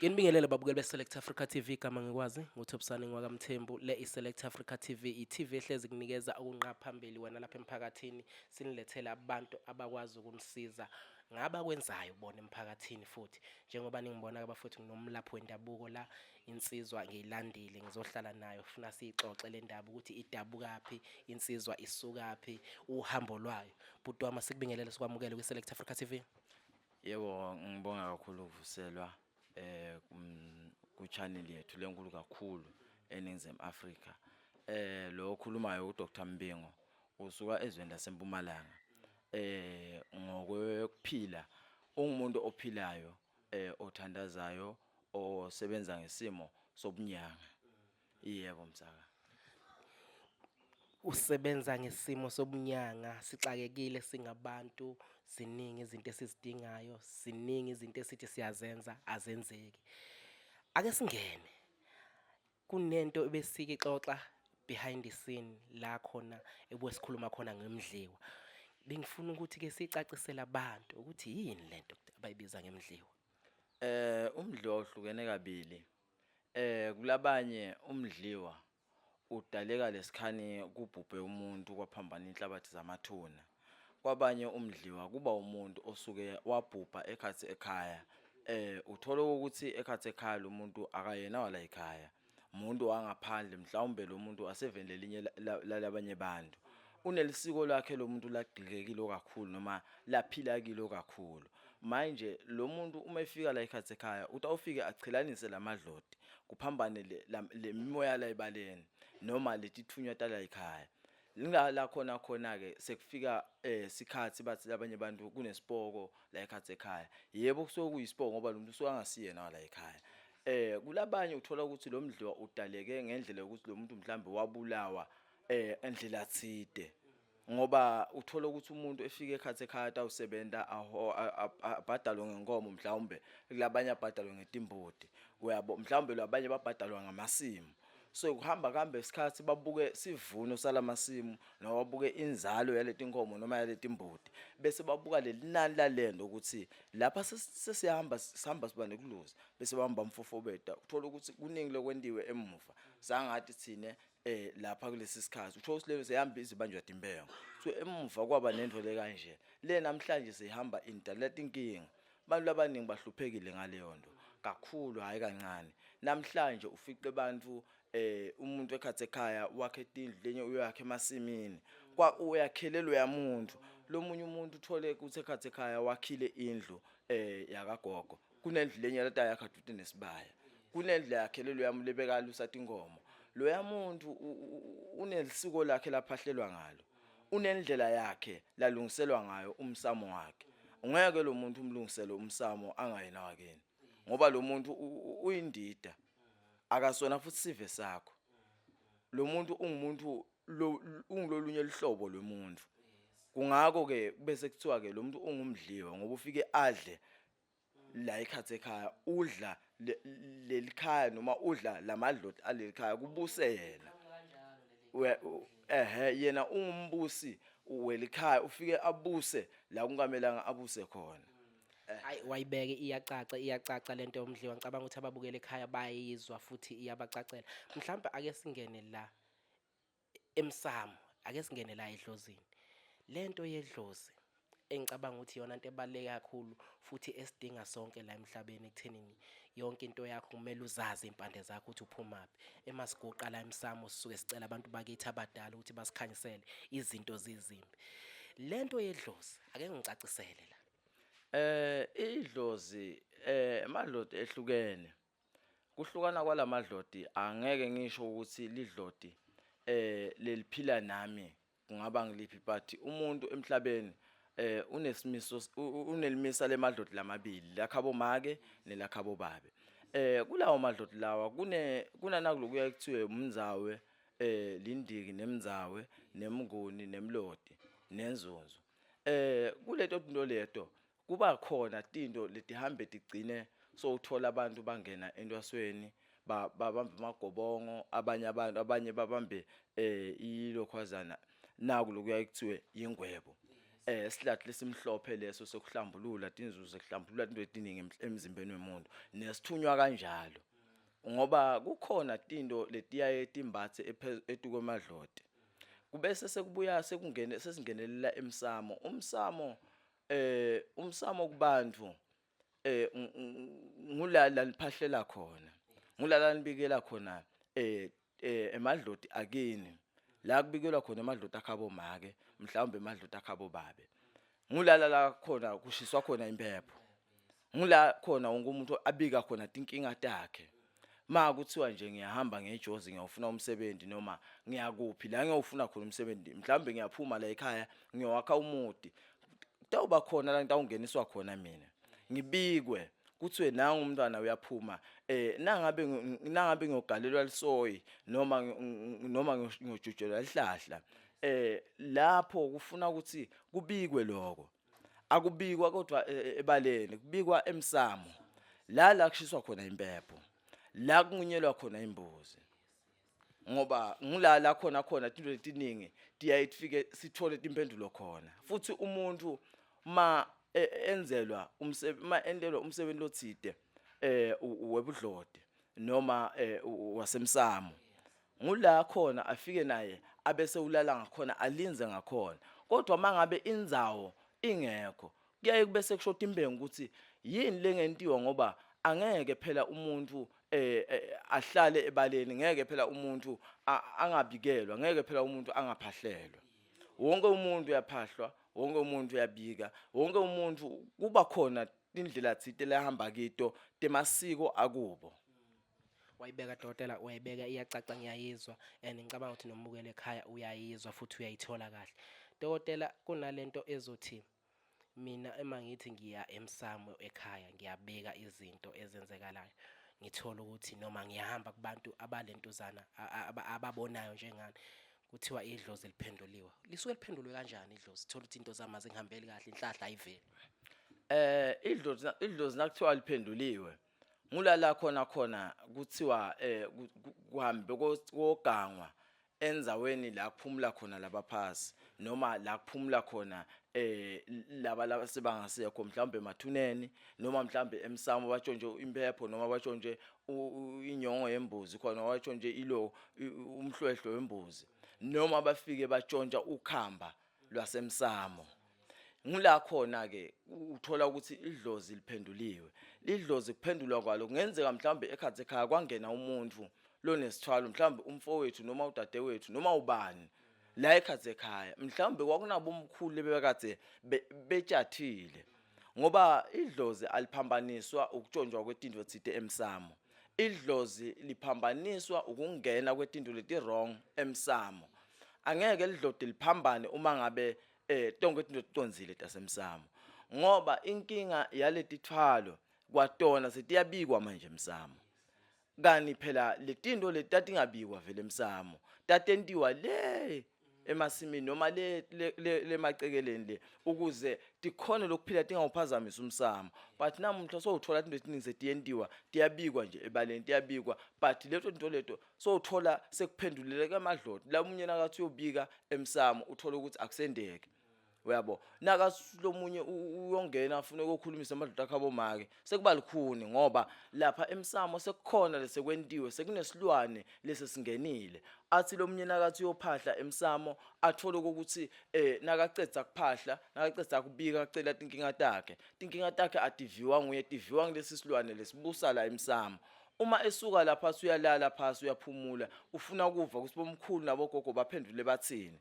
Nginibingelele babukeli be-Select Africa TV, igama ngikwazi nguThobisane ngwakaMthembu. Le i-Select Africa TV, i-TV ehlezi kunikeza okunqa phambili wena lapha emphakathini, sinilethele abantu abakwazi ukunisiza ngabakwenzayo bona emphakathini. Futhi njengoba ningibona abafowethu, nginomlaphi wendabuko la, insizwa ngiyilandile, ngizohlala nayo, funa siyixoxe le ndaba ukuthi idabukaphi insizwa, isukaphi, uhambo lwayo. Bhuti wami, sikubingelele, sikwamukele kwi-Select Africa TV. Yebo, ngibonga kakhulu ukuvuselwa ku channel yethu lenkulu kakhulu eNingizimu Afrika. Lo okhulumayo uDr Mbingo, usuka ezweni laseMpumalanga. Ngokwekuphila ungumuntu ophilayo, othandazayo, osebenza ngesimo sobunyanga. Yebo, msaka. Usebenza ngesimo sobunyanga. Sixakekile singabantu, ziningi izinto esizidingayo, ziningi izinto esithi siyazenza, azenzeki. Ake singene kunento ebesike ixoxa behind the scene la khona ebesikhuluma khona ngemdliwa. Bengifuna ukuthi ke sicacisele abantu ukuthi yini lento abayibiza ngemdliwa. Umdliwa uhlukene kabili. Kulabanye umdliwa udaleka lesikhani kubhubhe umuntu, kwaphambana inhlabathi zamathuna. Kwabanye umdliwa kuba umuntu osuke wabhubha ekhathi ekhaya. Uthola ukuthi ekhathi ekhaya lo muntu akayena wala ekhaya. Umuntu wangaphandle, mhlawumbe lo muntu aseveni lelinye lalabanye bantu. Unelisiko lakhe lo muntu lagxilekile kakhulu noma laphila kilo kakhulu. Manje lo muntu uma efika la ekhathi ekhaya utawufike achelanise lamadloti, kuphambane le mimoya la ebaleni noma letithunywa tala ekhaya. La khona khona ke sekufika sikhathi bathi labanye abantu kunesipoko la ekhathi ekhaya. Yebo, kusuke kuyisipoko ngoba lo muntu usuke angasiyena wala ekhaya. Kulabanye uthola ukuthi lo mdliwa udaleke ngendlela yokuthi lo muntu mhlambe wabulawa endlela thide, ngoba uthola ukuthi umuntu efika ekhathi ekhaya atawusebenta, abhadalwe ngenkomo, mhlawumbe kulabanye abhadalwe ngetimbudi, uyabo, mhlawumbe labanye babhadalwa ngamasimu. So kuhamba kuhambe isikhathi babuke sivuno salamasimu noma babuke inzalo yaleti nkomo noma yaleti mbudi, bese babuka leli nani lalento ukuthi lapha sesiyahamba, sihamba siba nekuluza, bese bahamba bamfofobeta. Uthola ukuthi kuningi lokwentiwe emuva sangathi thine lapha kulesi sikhathi, uthola ukuthi leyo seyihamba izibanjwa timpengo. So emuva kwaba nento le kanje le namhlanje seyihamba indalela tinkinga. Abantu abaningi bahluphekile ngaleyo nto kakhulu, hayi kancane. Namhlanje ufice abantu, umuntu ekhathi ekhaya wakhe tindlu, lenye uyakhe emasimini, kwa uyakhelelwe yamuntu. Lomunye umuntu uthole ukuthi ekhathi ekhaya wakhile indlu yakagogo, kunendlu lenye lata yakha dude nesibaya, kunendlu yakhelelwe yami lebekalusa tinkomo. Loya muntu unelisiko lakhe laphahlelwa ngalo, unendlela yakhe lalungiselwa ngayo umsamo wakhe. Ungeke lo muntu umlungisele umsamo angayena wakini, ngoba lo muntu uyindida, akasona futhi sive sakho. Lo muntu ungumuntu lo ungilolunye luhlobo lwemuntu. Kungakho ke bese kuthiwa ke lo muntu ungumdliwa, ngoba ufike adle la ekhathi ekhaya, udla leli khaya noma udla lamadloti aleli khaya, kubuse yena. Ehe, yena ungumbusi welikhaya, ufike abuse la kungamelanga abuse khona. Hayi, wayibeke iyacaca, iyacaca lento yomdliwa. Ngicabanga ukuthi ababukela ekhaya bayizwa futhi iyabacacela. Mhlawumbe ake singene la emsamo, ake singene la edlozini. Lento yedlozi engicabanga ukuthi iyona nto ebaluleke kakhulu futhi esidinga sonke la emhlabeni, ekuthenini yonke into yakho kumele uzazi iy'mpande zakho ukuthi uphumaphi. Emasiguqa la emsamo sisuke sicela abantu bakithi abadala ukuthi basikhanyisele izinto zizimbi. Lento yedlozi, ake ngicacisele la. Idlozi, amadloti ehlukene. Kuhlukana kwalamadloti, angeke ngisho ukuthi lidloti leliphila nami kungaba ngiliphi, but umuntu emhlabeni unesimiso, unelimisa lemadloti lamabili, lakhabo make nelakhabo babe. Kulawo madloti lawa kune kunanakulokuya kuthiwe umnzawe, lindiki nemnzawe nemnguni nemlodi nenzunzu. Kuleto tinto leto kuba khona tinto letihambe tigcine sowuthola abantu bangena entwasweni, babambe amagobongo abanye abantu, abanye babambe ilokhwazana naku lokuya kuthiwe yingwebo. Sihlathi lesimhlophe leso sokuhlambulula tinzuzo sekuhlambulula into etiningi emzimbeni womuntu nesithunywa kanjalo ngoba kukhona tinto letiyaye timbathe etukwemadloti kubese sekubuya sekungene sesingenelela emsamo. Umsamo kubantu ngula la niphahlela khona, ngula la nibikela khona emadloti akini, la kubikelwa khona emadloti akhabo make, mhlawumbe emadloti akhabo babe. Ngulala la khona kushiswa khona impepho, ngula khona wonke umuntu abika khona tinkinga takhe. Ma kuthiwa nje ngiyahamba ngejozi ngiyofuna umsebenzi noma ngiyakuphi la ngiyofuna khona umsebenzi, mhlawumbe ngiyaphuma la ekhaya ngiyowakha umuti, kutawuba khona la ngitawungeniswa khona mina ngibikwe kuthiwe nangu umntwana uyaphuma. Nangabe ngiyogalelwa lisoyi noma ngiyojujelwa lihlahla, lapho kufuna ukuthi kubikwe lokho. Akubikwa kodwa ebaleni, kubikwa emsamo la kushiswa khona impepho, la kunqunyelwa khona imbuzi, ngoba ngila la khona khona tinto letiningi tiyaye tifike sithole timpendulo khona. Futhi umuntu ma enzelwa umsebenzi, ma entelwa umsebenzi lothide webudloti noma wasemsamo, ngula khona afike naye abese ulala ngakhona, alinze ngakhona. Kodwa mangabe indzawo ingekho, kuyaye kube sekushoda imbengu ukuthi yini lengentiwa, ngoba angeke phela umuntu ahlale ebaleni, ngeke phela umuntu angabikelwa, ngeke phela umuntu angaphahlelwa. Wonke umuntu uyaphahlwa, wonke umuntu uyabika, wonke umuntu kuba khona indlela thite lehamba kito temasiko akubo. Wayibeka dokotela, wayibeka iyacaca, ngiyayizwa and ngicabanga ukuthi nombukeli ekhaya uyayizwa futhi uyayithola kahle. Dokotela, kunalento ezothi mina ema ngithi ngiya emsamo ekhaya ngiyabika izinto ezenzekalayo, ngithola ukuthi noma ngiyahamba kubantu abalentuzana ababonayo njengani, kuthiwa idlozi liphenduliwe. Lisuke liphendulwe kanjani idlozi? Thola ukuthi into zami azingihambeli kahle, inhlahla ayiveli. Idlozi nakuthiwa liphenduliwe, ngulala khona khona kuthiwa kuhambe kogangwa endzaweni la kuphumula khona labaphasi noma la kuphumula khona laba sebangasekho, mhlawumbe emathuneni noma mhlawumbe emsamo, batshontshe impepho noma batshontshe inyongo yembuzi khona, batshontshe ilo umhlwehlwe wembuzi noma bafike batshontsha ukhamba lwasemsamo. Ngula khona ke uthola ukuthi idlozi liphenduliwe. Idlozi kuphendulwa kwalo kungenzeka mhlawumbe ekhathi ekhaya kwangena umuntu lonesithwalo, mhlawumbe umfowethu noma udadewethu noma ubani la ekhathi ekhaya, mhlawumbe kwakunabo omkhulu ebekade betshathile, ngoba idlozi aliphambaniswa ukutshontshwa kwetinto thite emsamo. Idlozi liphambaniswa ukungena kwetinto leti wrong emsamo. Angeke lidlodi liphambane uma ngabe tonke itinto ticondzile tasemsamo, ngoba inkinga yaletithwalo kwatona setiyabikwa manje emsamo. Kani phela letinto leti tatingabikwa vele emsamo, tatentiwa le emasimini noma le lemacekeleni le ukuze tikhone lokuphila tingawuphazamisi umsamo. But namuhla sowuthola into etiningi setiyentiwa, tiyabikwa nje ebaleni, tiyabikwa, but leto nto leto sowuthola sekuphenduleleka emadloti. La munye nakathi uyobika emsamo uthola ukuthi akusendeke, uyabo, nakalomunye uyongena afune ukukhulumisa amadoda akhe abomake, sekuba lukhuni ngoba lapha emsamo sekukhona lesekwentiwe, sekunesilwane lesesingenile. Athi lo munye nakathi uyophahla emsamo athole ukuthi nakacedza kuphahla, nakacedza kubika acela tinkinga takhe, tinkinga takhe ativiwa nguye, tiviwa ngilesi silwane lesibusa la emsamo. Uma esuka lapha uyalala phasi uyaphumula, ufuna ukuva ukuthi bomkhulu nabogogo baphendule bathini,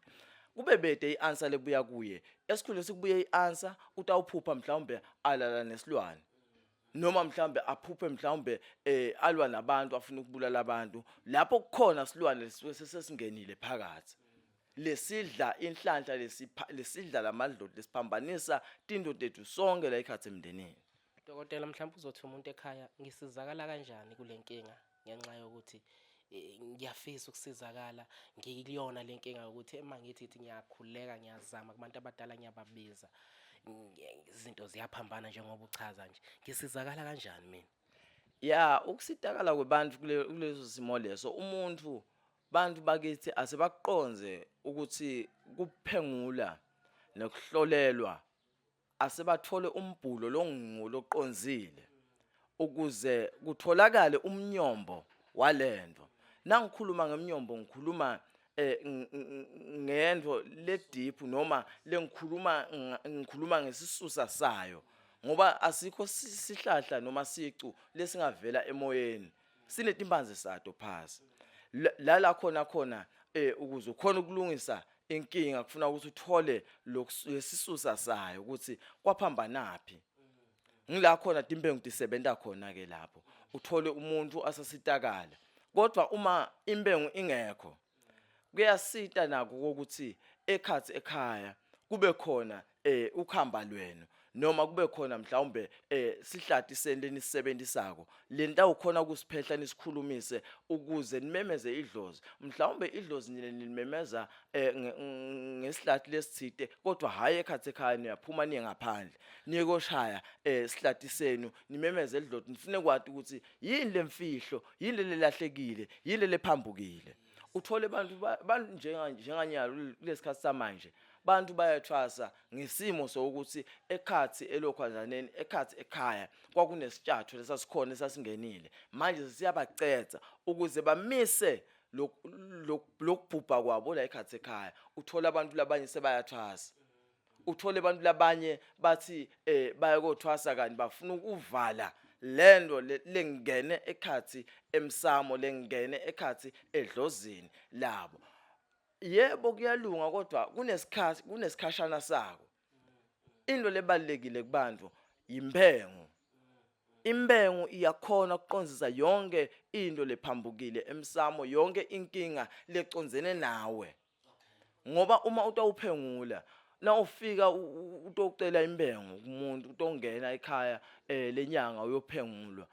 kube bede i-answer lebuya kuye. Esikhundleni sikubuye i-answer, utawuphupha mhlawumbe alala nesilwane noma mhlawumbe aphuphe mhlawumbe alwa nabantu, afuna ukubulala abantu, lapho kukhona silwane lesuke sesingenile phakathi lesidla inhlanhla, lesidla lamadloti, lesiphambanisa tinto tethu sonke la ekhathi emndenini. Dokotela, mhlawumbe uzothi umuntu ekhaya ngisizakala kanjani kule nkinga, ngenxa yokuthi ngiyafisa ukusizakala ngikuyona le nkinga yokuthi ema ngithi ithi ngiyakhuleka, ngiyazama kubantu abadala, ngiyababiza, izinto ziyaphambana njengoba uchaza nje, ngisizakala kanjani mina? Ya, ukusitakala kwebantu kuleso simo leso, umuntu bantu bakithi asebakuqonze ukuthi kuphengula. Nekuhlolelwa asebathole umbhulo longulo loqonzile ukuze kutholakale umnyombo walento. Nangikhuluma ngemnyombo ngikhuluma ngento le deep noma lengikhuluma ngikhuluma ngesisusa sayo ngoba asikho sihlahla noma sicu lesingavela emoyeni sinetimbanzi sato phasi la la khona khona ukuze ukhona ukulungisa inkinga kufuna ukuthi uthole lesisusa sayo ukuthi kwaphambanaphi. Ngila khona timpengu tisebenta khona ke lapho uthole umuntu asasitakala, kodwa uma impengu ingekho kuyasita nako ukuthi ekhathi ekhaya kube khona ukhamba lwenu noma kube khona mhlawumbe sihlati seni lenisebenzisako lenta ukhona ukusiphehla nisikhulumise ukuze nimemeze idlozi. Mhlawumbe idlozi nina nilimemeza ngesihlati lesithite, kodwa hhayi ekhathi ekhaya, niyaphuma niye ngaphandle niye koshaya sihlati senu nimemeze idlozi, nifune kwati ukuthi yini lemfihlo, yini lelahlekile, yini lephambukile. Uthole abantu bantu njenganyalo kulesikhathi samanje bantu bayathwasa ngesimo sokuthi ekhathi elokhwanzaneni ekhathi ekhaya kwakunesitshatho lesasikhona esasingenile, manje siyabacetha ukuze bamise lokubhubha kwabo la ekhathi ekhaya. Uthola abantu labanye sebayathwasa, uthole abantu labanye bathi bayakothwasa kanti bafuna ukuvala lento lengene ekhathi emsamo, lengene ekhathi edlozini labo. Yebo kuyalunga, kodwa kunesikhathi, kunesikhashana sako. Into lebalekile kubantu yimpengu. Impengu iyakhona ukuqonzisa yonke into lephambukile emsamo, yonke inkinga lecondzene nawe, ngoba uma utawuphengula na ufika utocela impengu kumuntu, utongena ekhaya lenyanga uyophengulwa,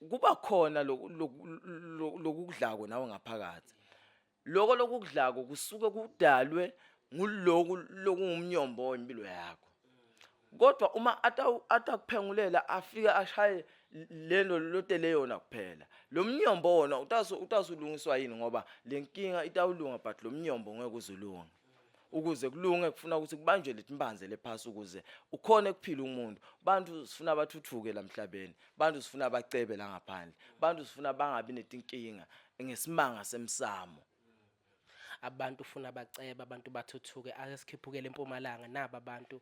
kuba khona lokudlako nawe ngaphakathi. Lokho lokudlako kusuke kudalwe nguloku lokungumnyombo wempilo yakho, kodwa uma atakuphengulela afike ashaye lento lotele yona kuphela, lo mnyombo wona utasulungiswa yini? Ngoba le nkinga itawulunga, but lo mnyombo ngeke uzulunga. Ukuze kulunge kufuna ukuthi kubanjwe letimbanze lephasi ukuze ukhone kuphila umuntu. Bantu sifuna bathuthuke la emhlabeni, bantu sifuna bacebe la ngaphandle, bantu sifuna bangabi netinkinga ngesimanga semsamo. Abantu ufuna bacebe, abantu bathuthuke. Ake sikhiphukele empumalanga, naba abantu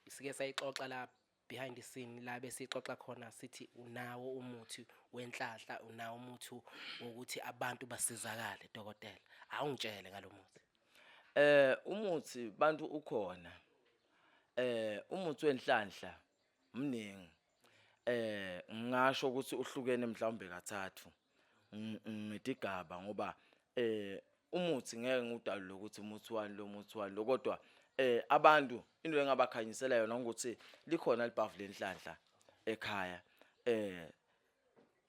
sike sayixoxa la behind the scene la besixoxa khona sithi unawo umuthi wenhlahla, unawo umuthi wokuthi abantu basizakale. Dokotela, awungitshele ngalo muthi. Umuthi bantu ukhona. Umuthi wenhlanhla mningi. Ngingasho ukuthi uhlukene mhlawumbe kathathu ngetigaba ngoba umuthi ngeke ngudalule ukuthi umuthi wani lo muthi wani lo, kodwa abantu into engabakhanyisela yona ukuthi likhona libhavu lenhlanhla ekhaya,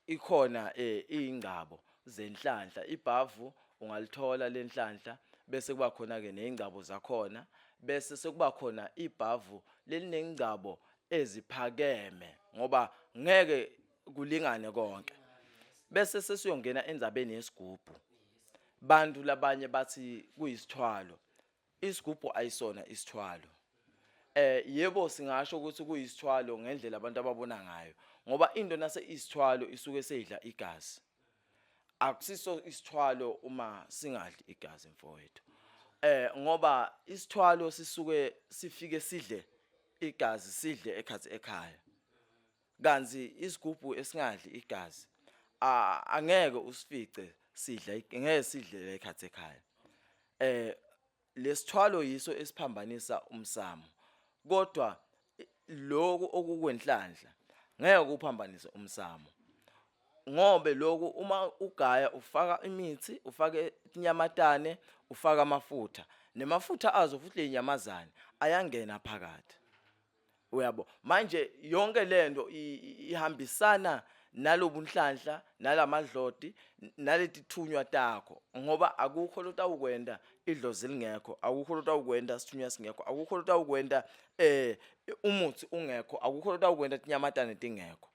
ikhona ingcabo zenhlanhla. Ibhavu ungalithola lenhlanhla, bese kuba khona ke nezingcabo zakhona, bese sekuba khona ibhavu lelinengcabo eziphakeme ngoba ngeke kulingane konke. Bese sesiyongena endzabeni yesigubhu. Bantu labanye bathi kuyisithwalo, isigubhu ayisona isithwalo. Yebo singasho ukuthi kuyisithwalo ngendlela abantu ababona ngayo, ngoba into nase isithwalo isuke seyidla igazi. Akusiso isithwalo uma singadli igazi mfowethu, ngoba isithwalo sisuke sifike sidle igazi, sidle ekhathi ekhaya, kanti isigubhu esingadli igazi angeke usifice sidla, ngeke sidle ekhathi ekhaya. Lesithwalo yiso esiphambanisa umsamo, kodwa lokhu okukwenhlanhla ngeke kuphambanise umsamo, ngobe lokhu uma ugaya ufaka imithi, ufake inyamatane, ufaka amafutha nemafutha azo futhi lenyamazane ayangena phakathi, uyabo. Manje yonke lento ihambisana nalobunhlanhla nalamadloti naletithunywa takho, ngoba akukho lotawukwenda idlozi lingekho, akukho lotawukwenda sithunywa singekho, akukho lotawukwenda umuthi ungekho, akukho lotawukwenda tinyamatane tingekho.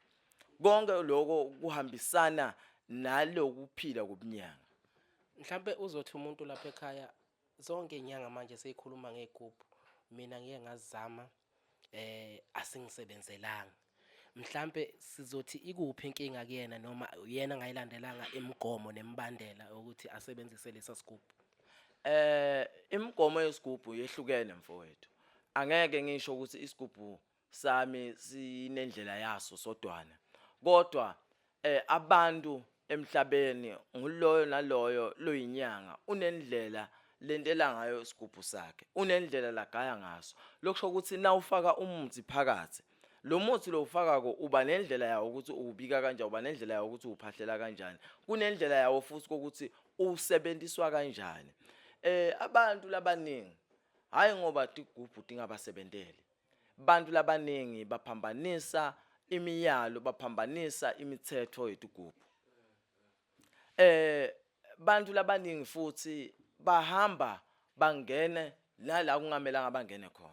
Konke lokho kuhambisana nalokuphila kobunyanga. Mhlambe uzothi umuntu lapha ekhaya, zonke inyanga manje seyikhuluma ngegubhu. Mina ngike ngazama asingisebenzelanga. Mhlampe sizothi ikuphi inkinga kuyena noma uyena angayilandelanga imigomo nemibandela ukuthi asebenzise lesa sigubhu? Imigomo yesigubhu yehlukene mfowethu. Angeke ngisho ukuthi isigubhu sami sinendlela yaso sodwana. Kodwa abantu emhlabeni nguloyo naloyo loyinyanga unendlela lentela ngayo isigubhu sakhe, unendlela lagaya ngaso. Lokusho ukuthi nawufaka umuthi phakathi, lo muthi lo ufakako uba nendlela yawo ukuthi uwubika kanjani, uba nendlela yawo ukuthi uwuphahlela kanjani. Kunendlela yawo futhi kokuthi usebenziswa kanjani. Abantu labaningi hayi ngoba tigubhu tingabasebenteli. Bantu labaningi baphambanisa imiyalo, baphambanisa imithetho yetigubhu. Bantu labaningi futhi bahamba bangene nala kungamelanga bangene khona.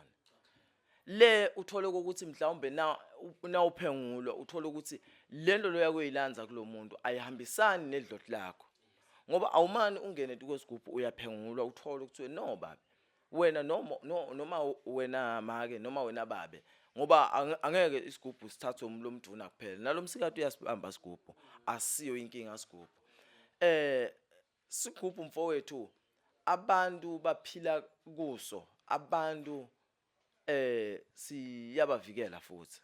Le uthole ukuthi mhlawumbe na nawuphengulwa uthole ukuthi lento loya kuyilanza kulomuntu ayihambisani nedloti lakho. Ngoba awumani ungene tukwesigubhu uyaphengulwa uthole ukuthi no babe wena noma no, noma wena make noma wena babe ngoba angeke isigubhu sithathwe umuntu lomduna kuphela nalomsikati uyasibamba isigubhu asiyo inkinga isigubhu. Sigubhu mfowethu abantu baphila kuso, abantu siyabavikela futhi.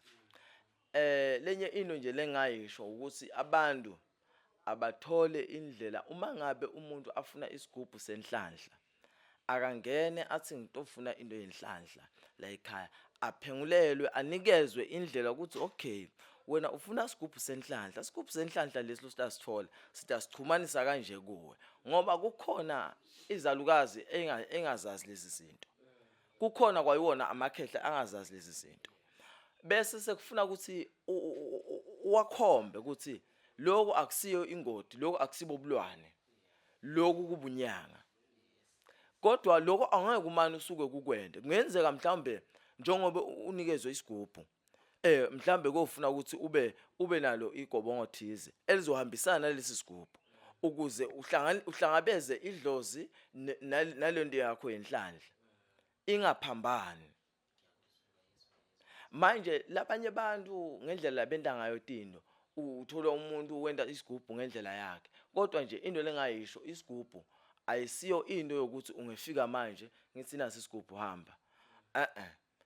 Lenye into nje lengayisho ukuthi abantu abathole indlela uma ngabe umuntu afuna isigubhu senhlanhla akangene athi ngitofuna into yenhlanhla la ekhaya, aphengulelwe anikezwe indlela ukuthi okay wena ufuna isigubhu senhlanhla, isigubhu senhlanhla lesi lositasithola sitasichumanisa kanje kuwe, ngoba kukhona izalukazi engazazi lezi zinto, kukhona kwayiwona amakhehla angazazi lezi zinto, bese sekufuna ukuthi uwakhombe ukuthi lokhu akusiyo ingodi, lokhu akusibo ubulwane, lokhu kubunyanga. Kodwa lokho angeke umane usuke kukwende, kungenzeka mhlawumbe njengoba unikezwe isigubhu mhlambe kofuna ukuthi ube nalo igobongo thize elizohambisana nalesi sigubhu ukuze uhlangabeze idlozi nalento yakho yenhlanhla ingaphambani. Manje labanye abantu ngendlela benta ngayo tinto, uthola umuntu wenta isigubhu ngendlela yakhe, kodwa nje into lengayisho isigubhu ayisiyo into yokuthi ungefika manje ngithi nasi isigubhu hamba.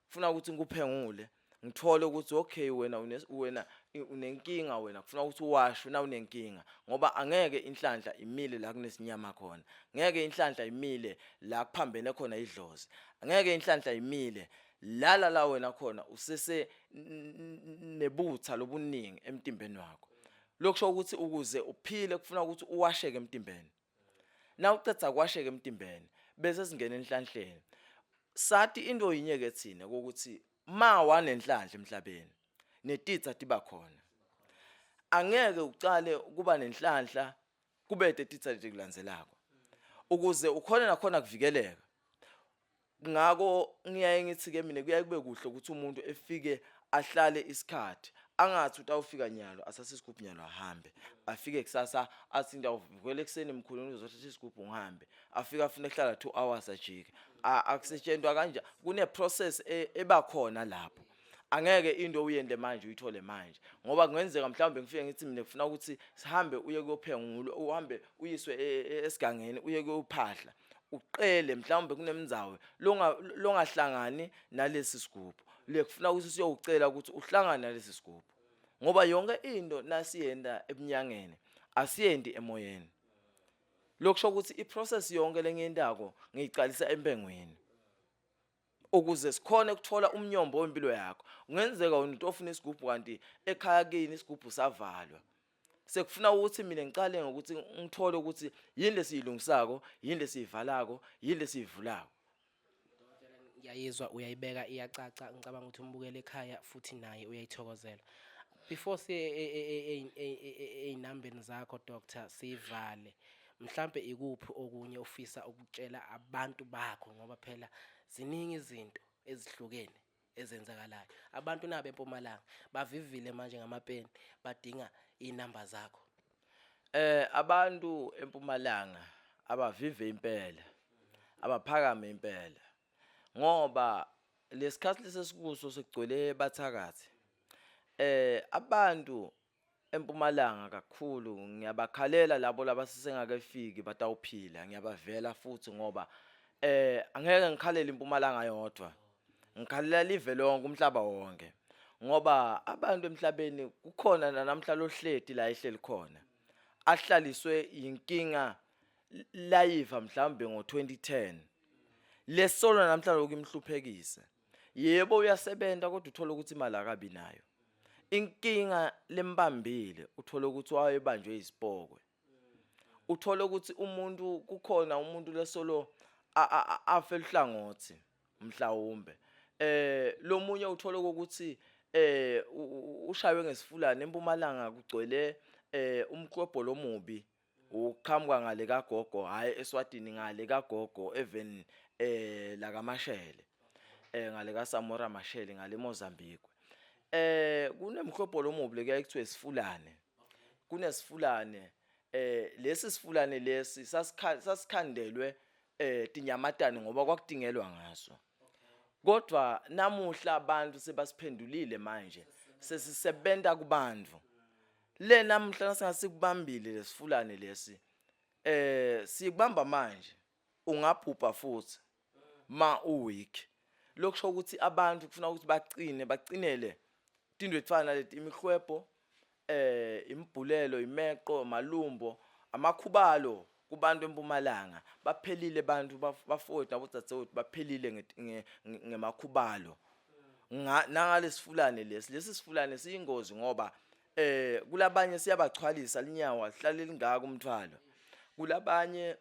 Kufuna ukuthi ngikuphengule ngithole ukuthi okay wena wena unenkinga, wena kufuna ukuthi uwashwe na unenkinga, ngoba angeke inhlanhla imile la kunesinyama khona, ngeke inhlanhla imile la kuphambene khona idlozi, angeke inhlanhla imile la la wena khona usese nebutha lobuningi emtimbeni wakho. Lokusho ukuthi ukuze uphile kufuna ukuthi uwasheke emtimbeni. Nawucedza kwasheka emtimbeni bese singena enhlanhleni. Sathi into yinye ke thina ukuthi ma wanenhlanhla emhlabeni netitsa tiba khona. Angeke ucale kuba nenhlanhla kubede titsa letikulandzelako ukuze ukhone nakhona kuvikeleka. Ngakho ngiyaye ngithi ke mina kuyaye kube kuhle ukuthi umuntu efike ahlale isikhathi, angathi utawufika nyalo asase isigubhu nyalo ahambe, afike kusasa athi ngitawuvukela ekuseni mkhulu ngizothatha isigubhu ngihambe, afike afune kuhlala 2 hours ajike. Akusetshenzwa kanje, kune process ebakhona lapho. Angeke into uyende manje uyithole manje, ngoba kungenzeka mhlawumbe ngifike ngithi mina kufuna ukuthi sihambe uye kuyophengulwa, uhambe uyiswe esigangeni uye kuyophahla, uqele mhlawumbe kunemindzawo longahlangani nalesi sigubhu lekufuna ukuthi siyowucela ukuthi uhlangane nalesi sigubhu, ngoba yonke into nasiyenda ebunyangeni asiyendi emoyeni. Lokusho ukuthi iprocess yonke lengiyentako ngiyicalisa empengweni ukuze sikhone ukuthola umnyombo wempilo yakho. Kungenzeka wena umuntu ofuna isigubhu kanti ekhaya kini isigubhu savalwa, sekufuna ukuthi mina ngicale ngokuthi ngithole ukuthi yini lesiyilungisako, yini lesiyivalako, yini lesiyivulako. Ngiyayizwa uyayibeka iyacaca, ngicabanga ukuthi umbukele ekhaya futhi naye uyayithokozela. Before siye ey'nambeni zakho doctor sivale, mhlampe ikuphi okunye ofisa ukutshela abantu bakho, ngoba phela ziningi izinto ezihlukene ezenzakalayo. Abantu nabo eMpumalanga bavivile manje ngamapeni, badinga iy'namba zakho. Abantu eMpumalanga abavive impela, abaphakame impela, ngoba Lesikhathi lesesikuso sekugcwele bathakathi. Abantu eMpumalanga kakhulu ngiyabakhalela labo labasesengakefiki batawuphila ngiyabavela futhi ngoba angeke ngikhalele impumalanga yodwa ngikhalela live lonke umhlaba wonke ngoba abantu emhlabeni kukhona nanamhla lohleti la ehleli khona ahlaliswe yinkinga layiva mhlawumbe ngo-2010 lesolo namhla lokhu imhluphekise yebo uyasebenza kodwa uthola ukuthi imali akabi nayo inkinga lembambile uthola ukuthi wayebanjwe isipokwe uthola ukuthi umuntu kukhona umuntu lesolo afe luhlangothi mhlawumbe lomunye uthola ukuthi ushaywe ngesifulane empumalanga kugcwele umklobho lomubi uqhamuka ngale kagogo hayi eSwatini ngale kagogo even la kaMashele ngale kaSamora Mashele ngale Mozambique kunemhlobho lomubi lekuyaye kuthiwe isifulane kunesifulane lesi sifulane lesi sasikhandelwe tinyamatane ngoba kwakudingelwa ngaso kodwa namuhla abantu sebasiphendulile manje sesisebenta kubantu le namuhla nasingasikubambile lesifulane lesi sikubamba manje ungabhubha futhi ma uweak lokusho ukuthi abantu kufuna ukuthi baqine baqinele tinto efana naleti imihlwebho imbhulelo imeqo malumbo amakhubalo kubantu empumalanga baphelile abantu bafowethu nabodzadzewethu baphelile ngemakhubalo nangalesifulane lesi lesi sifulane siyingozi ngoba kulabanye siyabachwalisa linyawo alihlale lingaka umthwalo kulabanye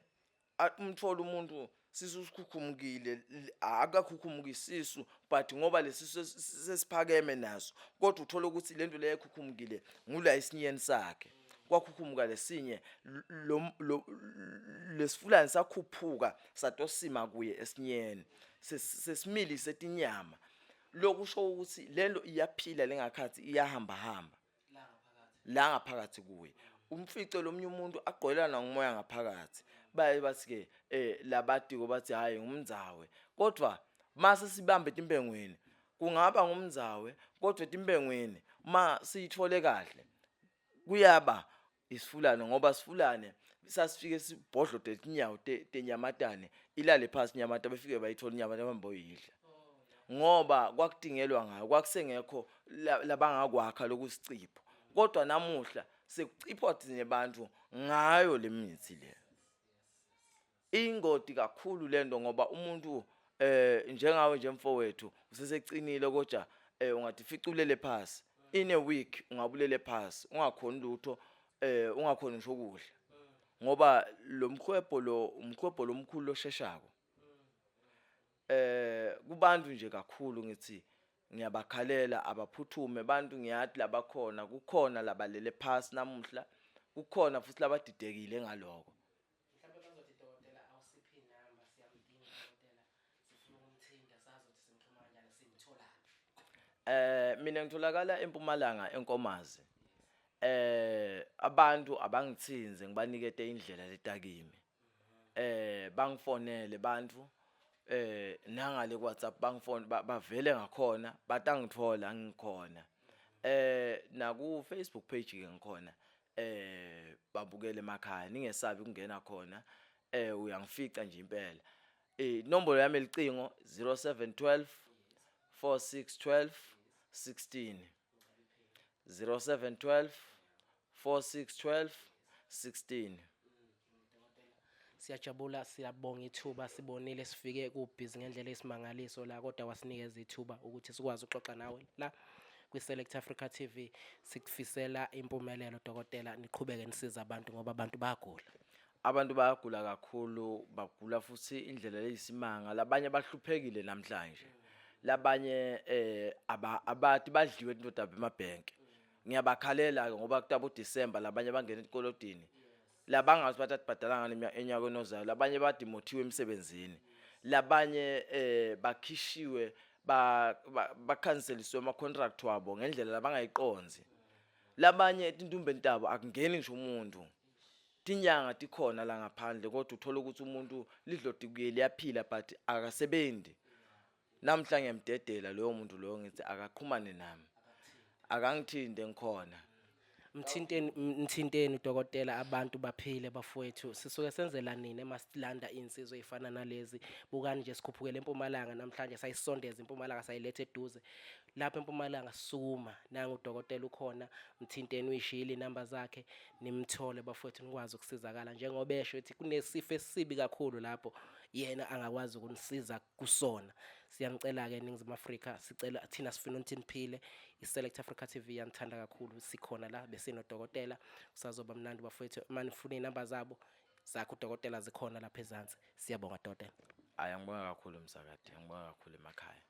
umthole umuntu sisu sikhukhumukile akakhukhumuki isisu but ngoba lesisu sesiphakeme naso kodwa uthola ukuthi lento leyo ekhukhumukile ngula esinyeni sakhe kwakhukhumuka lesinye lesifulane sakhuphuka satosima kuye esinyeni sesimili setinyama lokusho ukuthi lento iyaphila lengakhathi iyahamba hamba la ngaphakathi kuye umfice lomunye umuntu agqwelana ngumoya ngaphakathi baye bathi ke labatiko bathi hayi ngumndzawe kodwa mase sibambe etimpengweni kungaba ngumndzawe kodwa etimpengweni ma siyithole kahle kuyaba isifulane ngoba sifulane sasifike sibhodlode tinyawo tenyamatane ilale phasi inyamata befike bayithola inyamata bahambe boyidla ngoba kwakudingelwa ngayo kwakusengekho labangakwakha lokusicipho kodwa namuhla sekuciphwa thina bantu ngayo le mithi le Iyingoti kakhulu lento ngoba umuntu njengawe nje mfowethu usesecinile kodwa ungathi fica ulele phasi in a week ungabulele phasi ungakhoni lutho ungakhoni ngisho ukudla ngoba lo mkhwebho lo umkhwebho lomkhulu losheshako kubantu nje kakhulu ngithi ngiyabakhalela abaphuthume abantu ngiyathi labakhona kukhona labalele phasi namuhla kukhona futhi labadidekile ngaloko Mhlawumbe bazothi dokotela awusiphi inamba siyamdinga dokotela sifuna ukumthinta sazi ukuthi simxhuma kanjani simtholaphi. Mina ngitholakala eMpumalanga eNkomazi. Abantu abangithinze ngibanikete indlela letakimi. Bangifonele bantu nangale ku WhatsApp bangifone bavele ngakhona batangithola ngikhona. Naku Facebook page ke ngikhona. Babukele emakhaya ningesabi ukungena khona uyangifica nje impela inombolo yami elicingo 0712 4612 16 0712 4612 16 Siyajabula siyabonga ithuba sibonile sifike kubhizi ngendlela esimangaliso la kodwa wasinikeza ithuba ukuthi sikwazi ukuxoxa nawe la kwi-Select Africa TV sikufisela impumelelo dokotela niqhubeke nisiza abantu ngoba abantu bayagula. Abantu bayagula kakhulu bagula futhi indlela leyisimanga labanye bahluphekile namhlanje labanye abati badliwe indoda emabhenki ngiyabakhalela ke ngoba kutabo December labanye bangena etikolodini labangazi bathi atibhadala ngani enyakeni ozayo labanye badimothiwe emsebenzini labanye bakhishiwe bakhanselisiwe ama contract wabo ngendlela labangayiqonzi labanye etintumbeni tabo akungeni ngisho umuntu tinyanga tikhona la ngaphandle kodwa uthola ukuthi umuntu lidlodi kuye liyaphila but akasebenzi. Namhla ngiyamdedela loyo muntu loyo, ngithi akaqhumane nami, akangithinte ngikhona. Mthinteni, mthinteni udokotela, abantu baphile bafowethu. Sisuke senzela nini emasilanda iy'nsizwa ey'fana nalezi? Bukani nje, sikhuphukele empumalanga namhlanje, sayisondeza impumalanga, sayiletha eduze lapha empumalanga. Sukuma, nangu udokotela ukhona, mthinteni, uyishiyile iy'namba zakhe, nimthole bafowethu, nikwazi ukusizakala. Njengoba esho ukuthi kunesifo esibi kakhulu lapho yena angakwazi ukunisiza kusona. Siyanicela-ke eNingizimu Afrika, sicela thina, sifuna ukuthi niphile. I-Select Africa TV yanithanda kakhulu. Sikhona la, besinodokotela, kusazoba mnandi bafowethu. Uma nifuna iy'namba zabo zakhe udokotela, zikhona lapha ezansi. Siyabonga, dokotela. Hayi, angibonga kakhulu, msakade, angibonga kakhulu emakhaya.